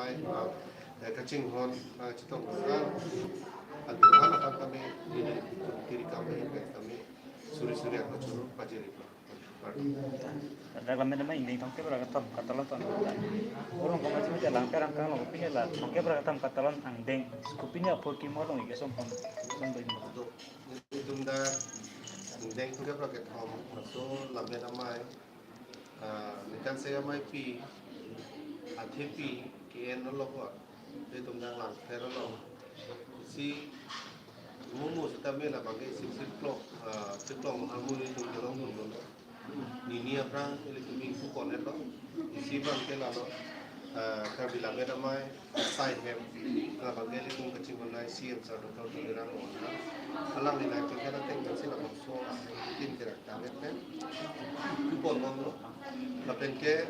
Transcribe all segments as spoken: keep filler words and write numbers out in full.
Ai, ah, eh, kachinghon, ah, chetong, ah, aduhan akan kami, ini, kiri kami, kami, suri-suri ako churu, pajiri. Dak lammet amei ingdeng thomkep ra kethom katalon ton. Along komat simi langpher angkang along kopine la thomkep ra kethom katalon angdeng. Kopine apor kimo along ike som pon, som do imo. Itum dak ingdeng thomkep ra kethom, laso lammet amei, ah, ningkan sek ameipi, athepi, ke-en along ko, itum dak langpher along. Si mumu sitame labangke isi sirklok, ah, sirklok harmoni itum kelong dun dun. Nini aphrang ilitum ingpu konetlo, isi abangke lalo, ah, Karbi Lammet Amei asai hem, labangke ilitum kachinghon C M sir Doctor Tuliram Ronghang. Alangli nangkephan ateng pensi labangso ahem tin kerak tanget pen ingpu pon longlo. Lapen ke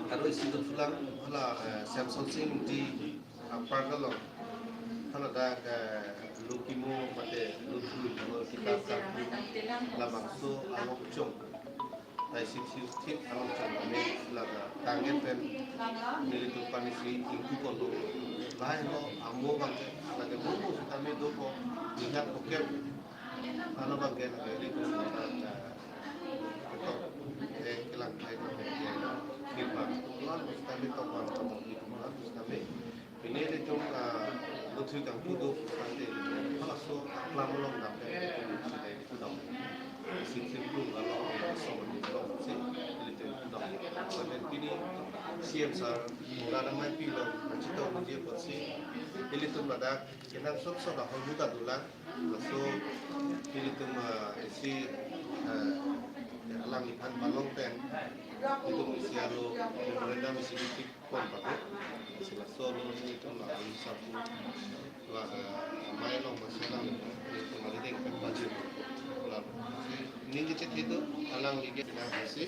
aro isi dothulang hala, eh, Samson Sing Ingti apark along. Hala dak, eh, lo kimo mate lo thu lo kita satu labangso along chong. Tai sip sip thip along chong kami laga tanget pen nelitum aphan isi ingpu pon do. Lahelo amo abangke lake mumu sitame dopo ningkan thomkep. Ano abangke lake ilitum, eh, ketok, eh, kelang, eh, kelang, eh, firman. Lalu sitame tokpang, tokpang, sitame. Pini ilitum, ah, lo thu kangpu do, tangte, halaso aklam along damde, sitame ilitum dam. Sip sip plung along, eh, somoni along, si, ilitum dam. Lapen pini C M sir, mula nang mai pilong, nang chetong uji apotsi, ilitum ladak, kenangsot sot ahormu ta dolang, laso, ilitum, ah, isi, ah, alangliphan malong pen, ilitum isi alo, memorandum isi isi pon pado. Si laso lo ni itum la alu sapu la, eh, amei along masih lang itum alideng pen pajir. La ning kecil itu alangli ke nang si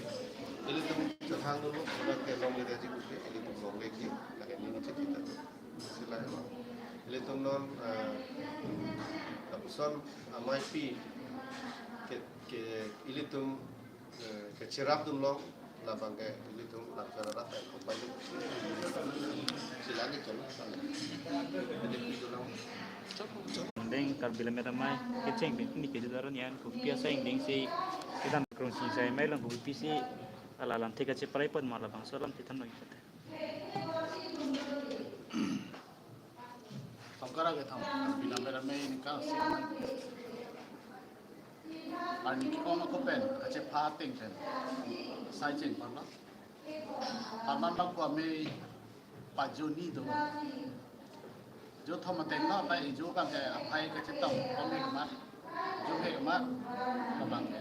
ilitum chethan dolo, udah ke longle daji kuke, ilitum longle ke, lake ning kecil itu. Sila ilo. Ilitum non, eh, lapuson ameipi ke, ke ilitum, eh, kecherap dun long, labangke ilitum langpher arat, eh, kopai ilitum. Sila ni cholo, sila. Jadi, ilitum long. Ingdeng Karbi Lammet Amei kecheng pen pini kejudaran yan kopi asai ingdeng si kita krung sing sai mai long kopi si ala alamthe kacheparai pon ma labangso alamthe than long. Tongkara ke thang, Karbi Lammet Amei ningkan sek amei. Arni kekong ako pen, kachepha ateng pen. Sai cheng parlo. Parman bak ko amei pajuni do. Jo thom ateng lo, ta ijo abangke aphai kachetong, kome kemar. Jo he kemar, abangke.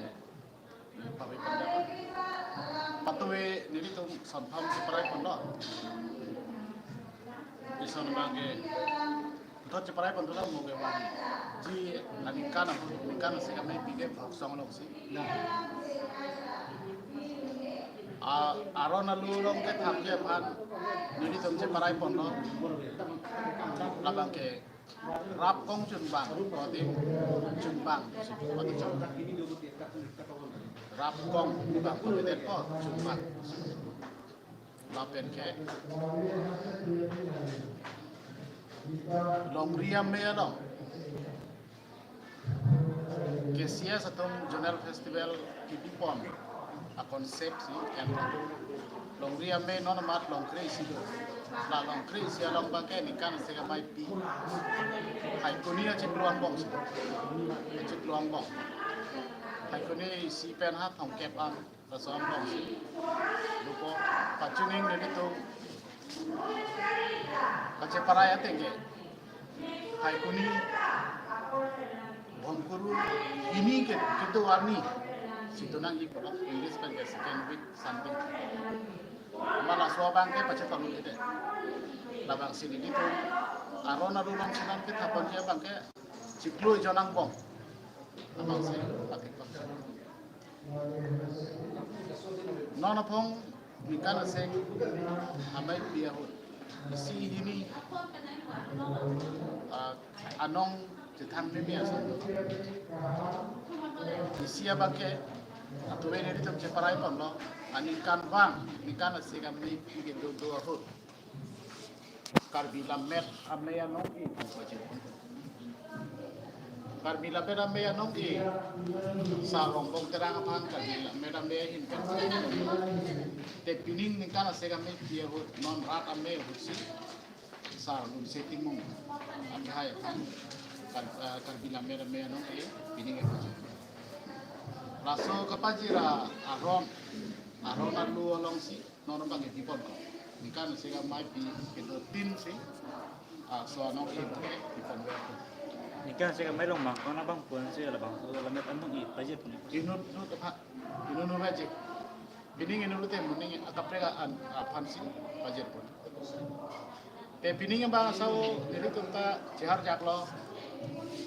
Pawi panda. Patuwi nelitum sonthom cheparai pon lo. Ison abangke. Thot cheparai pon dolo mo ke wan. Ji aningkan, aningkan si kami pikir hoksong lo si. A, aron alu along kethap ke aphan nelitum cheparai pon lo. Labangke Rap kong chunbang, kodim chunbang, kodim chunbang. Rap kong bang, kodim ko chunbang. Lapen ke Longri Amei along K C S atum Zonal Festival kibi pon a-concept si en lo. Longri Amei non amat Longkre isi do. La Longkre isi along abangke ningkan sek ameipi. Haikuni achiklo angbong si. Achiklo angbong. Haikuni isi pen ha thomkep an. Laso angbong si. Lupo pachuning nelitum kacheparai ateng ke. Haikuni bhomkuru hini ke kedo arni. Situ nang-ik pulo, English pen ke second week something. Mala so abangke pachetong ite. Labangsi nelitum aron aru long sinan kethap ponji abangke chiklo ijon angbong. Labangsi patik pon. Non aphong ningkan asek ameipi ahut isi hini, ah, anong chethang meme asek. Isi abangke atuve nelitum cheparai ponlo, aningkanvang, ningkan asek ameipi kedo do ahut. Karbi Lammet Amei anong-e pu pajirpon. Karbi Lammet Amei anong-e, Sar Rongbong Terang aphan Karbi Lammet Amei ahin pen. Te pining ningkan isi kami pi ahut non rat amei ahut si Sar Lunse Timung akehai aphan Kar-, eh, Karbi Lammet Amei anong-e pining e pajir. Laso kapajir aron, aron arlo alongsi non abang ke pipon ko. Ningkan isi kami pi kedotin si, ah, laso anong-e pipon ver. Ningkan isi kami along bang kona bang pon si labangso Lammet anong-e pajirpon. Inut nut apa? Inut nut aja. Pining inut te muning akaprek an aphan si pajirpon. Te pining abang asau nelitum ta chehar jaklo.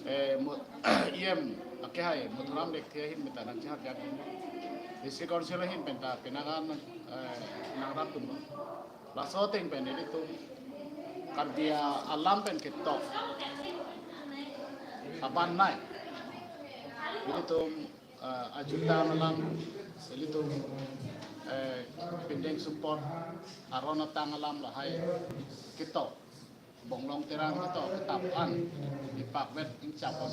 Eh, mo-, E M akehai Madhuram Lekthe ahin meta nangchehar jak. District Council ahin penta pinangan, eh, nangrap tum. Laso ateng pen nelitum Karbi alam pen ketok aban nai. Nelitum, eh, ajutang alam, nelitum, eh, pindeng sumpot, aron atang alam lahai ketok. Bonglong Terang ketok, ketap an, ipakvet ingchap an.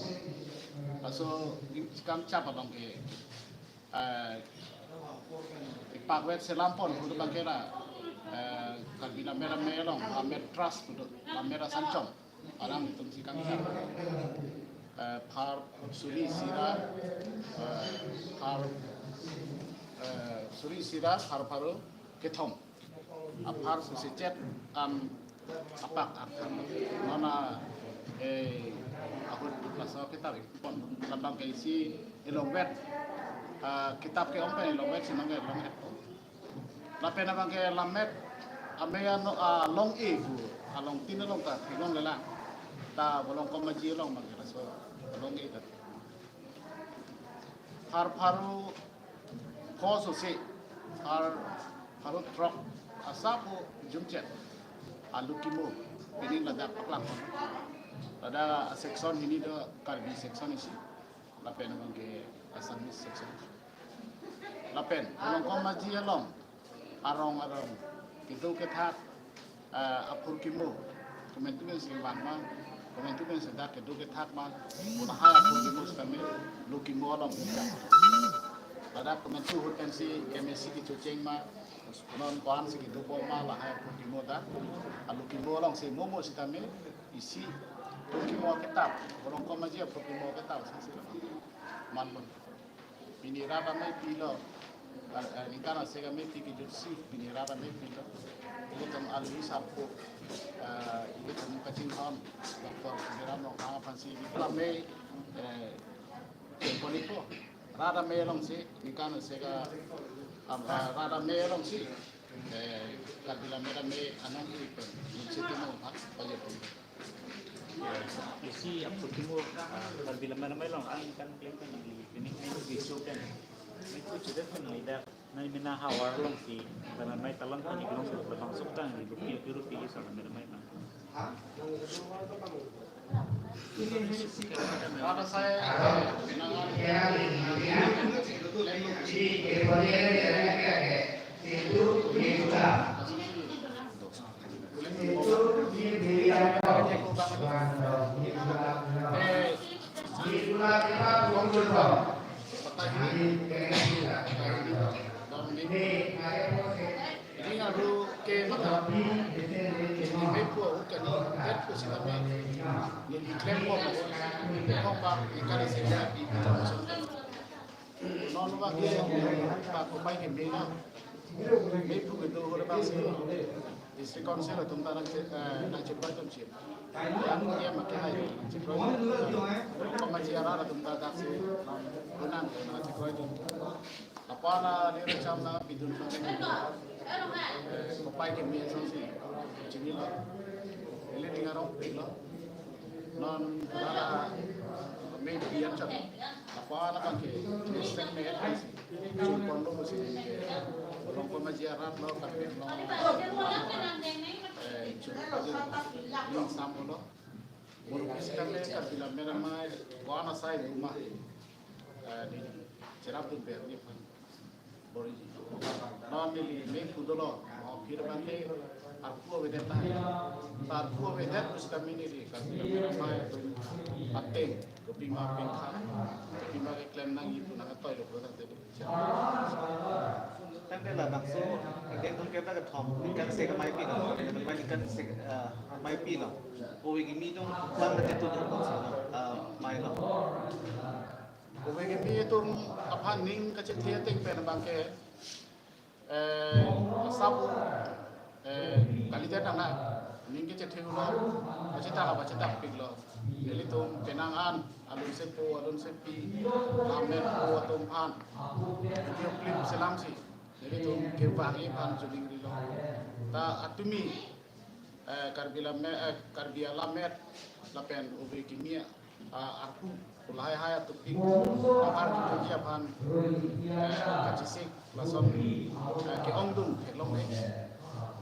Laso ing-, kangchap along ke, eh, ipakvet selam pon, ahut abang ke ra, eh, Karbi Lammet Amei along, Lammet Trust ahut, Lammet Asanchom. Alang itum si kangchap. Eh, phar suri isi ra, eh, phar, eh, suri isi ra, phar pharo kethom. Aphar suri isi chet an apak akhang. Non a, eh, ahut laso ketap pon labang ke isi elongvet. Ah, ketap ke-ong pen elongvet si nang ke elongvet. Lapen abang ke Lammet Amei ano, ah, along-e pu, along tin along ta theklonglelang. Ta Volongkom Aji along abang ke laso along-e ta. Phar pharo kho sose, phar pharo throk asap pu jumchet. Alu kimo, pining ladak paklang. Ladak section hini do Karbi section isi. Lapen abang ke Assamese section. Lapen Volongkom Aji along arong arong kedo kethak, eh, aphur kimo, komantu pen si vang ma, komantu pen si dak kedo kethak ma, lahai aphur kimo sitame lu kimo along. Ladak komantu ahut pen si M A C kechocheng ma, non ko-an si kedo bom ma, lahai aphur kimo dak, alu kimo along si momo sitame isi aphur kimo ketap, Volongkom Aji aphur kimo ketap si si la man pon. Pini rat amei pilo, eh, ningkan isi kami pi kejut si, pini rat amei pilo. Ilitum alwi sarpo, eh, ilitum kachinghon, Doctor Tuliram Ronghang aphan si, ilitum amei, eh, pon-ikpo. Rat amei along si, ningkan isi ka, am, eh, rat amei along si, eh, Karbi Lammet Amei anong-e pen, Lunse Timung aphan pajirpon. Isi aphur kimo, ah, Karbi Lammet Amei along an kan klem pen neli pining neli bisu pen. Neli kuchudet pen neli dak neli mena havar along si Lammet Amei talon pen neli long labangso tang neli rupi rupi rupi isi Lammet Amei along. Ada saya, ini ngaru ke mata, ini mepo kani, mepo sitame, ini claim ko, ko pa, ini kali saya di. Non abang ke, Pak Kopai ke mena, mepo kedo ahut abang si, District Council atum ta nang che-, eh, nangcheprai atum si. Yang dia makai hai, cheprai. Pemaji arat atum ta dak si, kunang, nangcheprai atum. Apana ni recham na bidun na, eh, Kopai ke mena si, chinilo. Ili ningarong pilo. Non, nara, me bian cham. Apana abang ke, Christian me, chun pon lo si, Volongkom Aji arat lo, Karbi Anglong, eh, chun pon lo, ning sam lo. Muru kisi kami Karbi Lammet Amei, ko-an asai rumah, eh, di Cherap Dunber ni pon. Bor-i. Non neli mepo dolo, mo phir abang ke arpu avedet tahai. Arpu avedet pusita mini di kan, kami ramai atum ateng, kopi ma pengkha, kopi ma keklem nangji pu nangkatoi lo pulo tangte. Tangte labangso, ningkan thomkep ra kethom, ningkan isi ke maipi lo, maipi lo. Ove kimi atum bang na tetu do, ah, mai lo. Ove kimi atum aphan ning kachethe ateng pen abangke, eh, asap, eh, kalidet nang, ning kachethe ulo, kachetak, kachetakpik lo. Nelitum penang an, alun sepo, alun sepi, lammet po atum aphan video clip selamsi nelitum kevangji aphan choningrilo. Ta atumi, eh, Karbi lammet, eh, Karbi alammet lapen ove kimi, ah, arpu lahai hai atum pik nangkar kituji aphan, eh, kachisik lason, eh, ke-ongdung theklongle.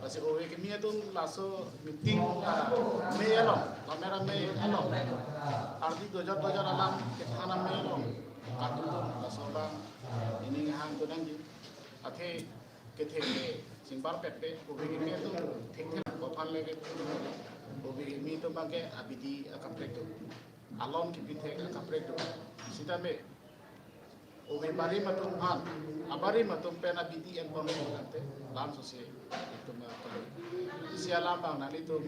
Lasi ove kimi atum laso meeting, ah, amei along, lammet amei along, ardi dojot dojot alam kethan amei along, kadokave atum laso abang ining hang tu nangji. Athe kethe le singbar pet pe, ove kimi atum thekthe aphan le ke, ove kimi atum abangke abidi akaprek do, alon kipithek akaprek do. Sitame ove barim atum aphan, abarim atum pen abidi enpon tangte, lam sose itum akalo. Isi alam abang nanglitum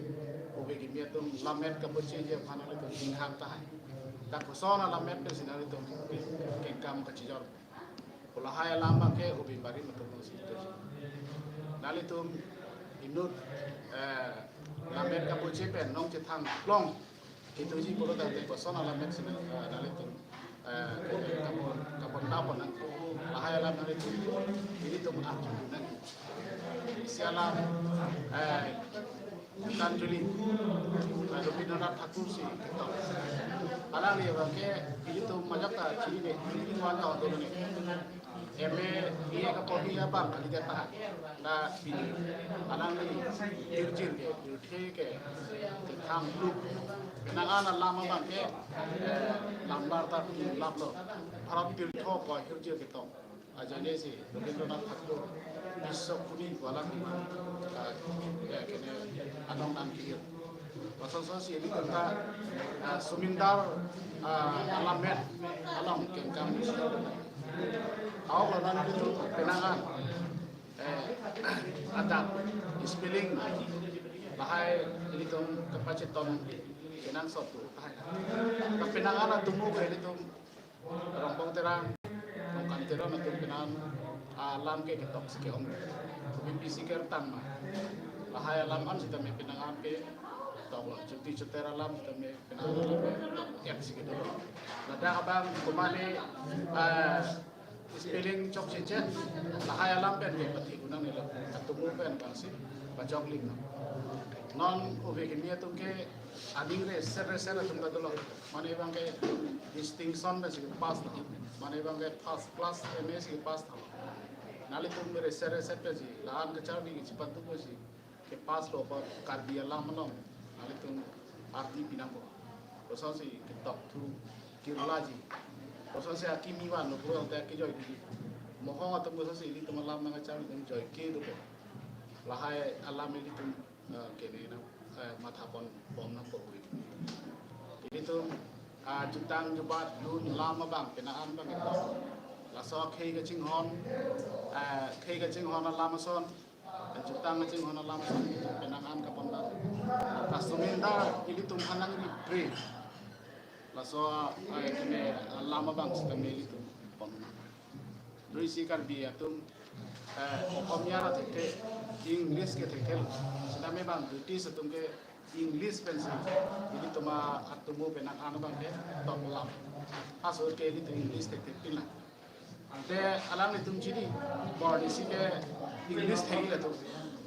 ove kimi atum lammet kabocheji aphan nanglitum ninghang tahai. Ta koson alammet pensi nanglitum kengkam kachijor. Pu lahai alam abangke ove barim atum nangsi tuji. Nanglitum inut, eh, lammet kaboche pen nong chethang plong kituji pulo tangte koson alammet si nang, eh, nanglitum, eh, kabon, kabon tapon nang. Lahai alam nanglitum, ilitum arju nang. Isi alam, eh, Gitanjali, eh, Rabindranath Thakur si ketok. Alangli abangke ilitum majak ta chinine, ilitum wan ta hotel ne. M A, B A kapohi abang kalidet ta. Na pini alangli jirjir ke, jirthe ke, thang lu. Penang an alam abangke, eh, lambar ta lap lo. Bharat Tirtho ko jirjir ketok. Ajoine si Rabindranath Thakur, Biswakuni pu alang, ah, ya, kene anong nangkehir. Lason ason si ilitum ta, ah, sumindar, ah, alammet along kengkam isi. Aok lo nanglitum penang an, eh, adap, spelling, lahai ilitum kapacheton kenangsot tu tahai. Ta penang an atomo ke ilitum Rongpong Terang, Rongkan Teron atum penang an alam ke ketoksi ke-ong. Kopi pisi kertang ma. Lahai alam an sitame penang an ketok lo. Chuti chuter alam sitame penang an alam ke ketok si kedo. Ladak abang komane, eh, spelling chokche chot, lahai alam pen ke pati kunang nilo. Atomo pen abang si pachok ling. Non ove kimi atum ke aning reser reser atum ta dolo. Mane abangke distinction pensi pass tha. Mane abangke first class M A si pass tha. Nanglitum reser reser pensi la-an kacharli kachipatu pensi ke pass lo pa Karbi alam along. Nanglitum ardi pinangpo. Koson si ketok thu kirlaji. Koson si akimi van lo pulo te kejoipi. Mohong atum koson si ilitum alam nangkacharli atum joike dopo. Lahai alam ilitum, eh, kene nang, eh, mathapon bom nangpo ove. Ilitum, ah, jutang jubat lun lam abang penang an abang ketok. Laso khei kachinghon, eh, khei kachinghon alam ason, jutang kachinghon alam ason penang an kapon nang. Laso minda ilitum hanang ripre. Laso, eh, kene alam abang sitame ilitum pon. Dui si Karbi atum, eh, Ohomia ra thekthe, English ke thekthe lo. Sitame abang British atum ke English pensi ilitum atomo penang an abang ketok lam. Asur ke ilitum English thekthe pin lang. Ante alanglitum chini, Morni si ke English thek-ik atum.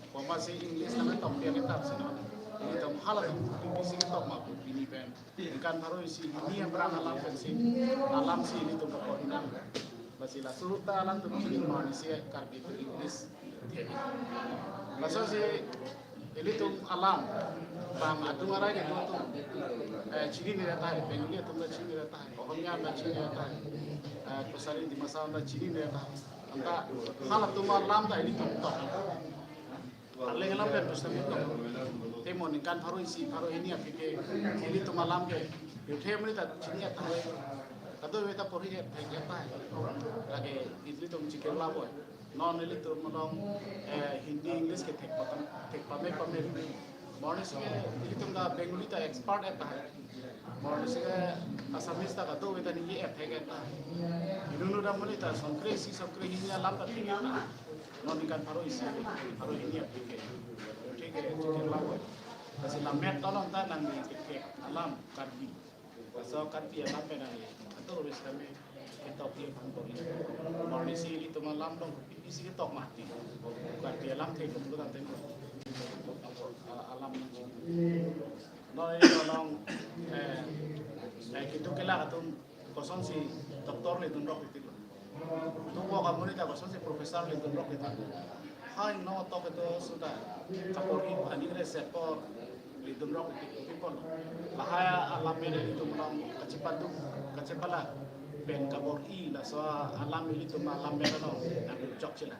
Komat si English nangtokpi atum si non. Ilitum halatum English si ketok ma pu pini pen. Ningkan pharo isi hini aphrang alam pensi, alam si ilitum kapon nang. Lasi laso ahut ta alangtum chini Morni si Karbi atum English thek-ik. Laso si ilitum alam, bang adung arai kedo atum, eh, chinine tahai, Bengali atum ta chinine tahai, Ohomia ta chinine tahai, eh, Kachari Dimasa ta chinine tahai. Anta halatum alam ta ilitum tok. Arleng alam pen pusitame kok. Te mo ningkan pharo isi, pharo hini aphi ke ilitum alam ke pirthe amonit ta chini-et tahai. Kadokave ta porhi-et tahai, et tahai. Lake ilitum chikirla boi. Non ilitum along, eh, Hindi, English ke thek patam, thek pame pame. Morning si ke ilitum ta Bengali ta expert-et tahai. Morning si ke Assamese ta kadokave ta ningje-et thek-et tahai. Inut inut amonit ta songkre isi songkre hini alam ta thek-et tahai. Non ningkan pharo isi, pharo hini aphi ke. Thek ke chikirla boi. Lasi lammet along ta nangli thek ke alam Karbi. Laso Karbi alam pen nangli atoris kami ketok ye phan bor. Morning si ilitum alam along kopi isi ketok mati. Karbi alam thek lo tangte mo. Alam nangji. Noi along, eh, eh, kitu kelak atum kosonsi doctor le dunrok titilo. Tumok amonit ta kosonsi professor le dunrok titilo. Hai no tok itu sudah kapor i ani kre sepor le dunrok titilo. Lahai alam pen ilitum along kachepaduk, kachepala pen kabor-i laso alam ilitum alam pen along nang chokche la.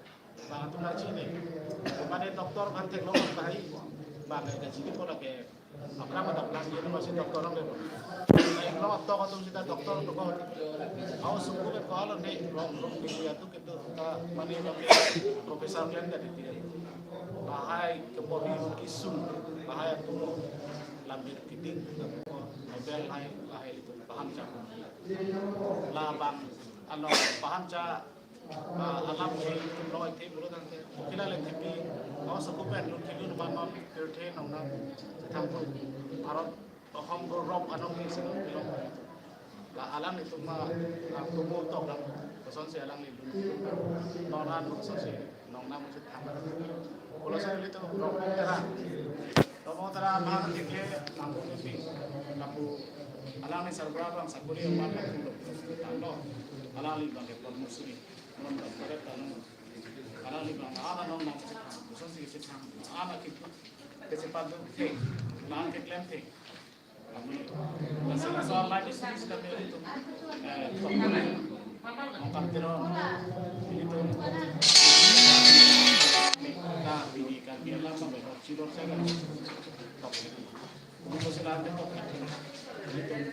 Bang atum nangchini. Mane doctor aphan theklong tahai. Bang ke kachini pon lake. Akram ada plan dia masih doctor orang deh. Naik lo tok atum sita doctor tu ko. Au sungguh ke kalau nih rong rong di dia tu kita mane lo ke profesor kalian dari dia. Lahai kebor-i kisung, lahai atum lambir kiting, nobel lahai, lahai itu paham cak. La bang ano paham cak. Ah, alam ke ilitum loi the bulu tangte. Kila le thepi. Awas aku pen lun kilu numan ma pirthe nongnam. Thangpu Bharat, Ahom Guru Rock anong ke sino belong. La alam itum ma, ah, tumu tok dam. Kosonsi alam ni lun. Nonan kosonsi nongnam usit thang. Kolo sa ilitum Rock Tera. Romo Tera ma thekle nangpu thepi. Nangpu alang ni sarbura bang sakuri umat nangpu lo. Tanglo. Alang li bang ke Padma Shri. Non bang karet tanu. Alang li bang ana non nang sethang. Kosonsi sethang. Ana kipu. Kachepadu the. Nang keklem the. Amun. Laso laso life history sita meri tu. Eh, tok. Mongkam Teron. Ini tu. Kita ini kan biarlah sampai tok sidor saya kan. Tok. Ini tu sila ada tok. Ini tu.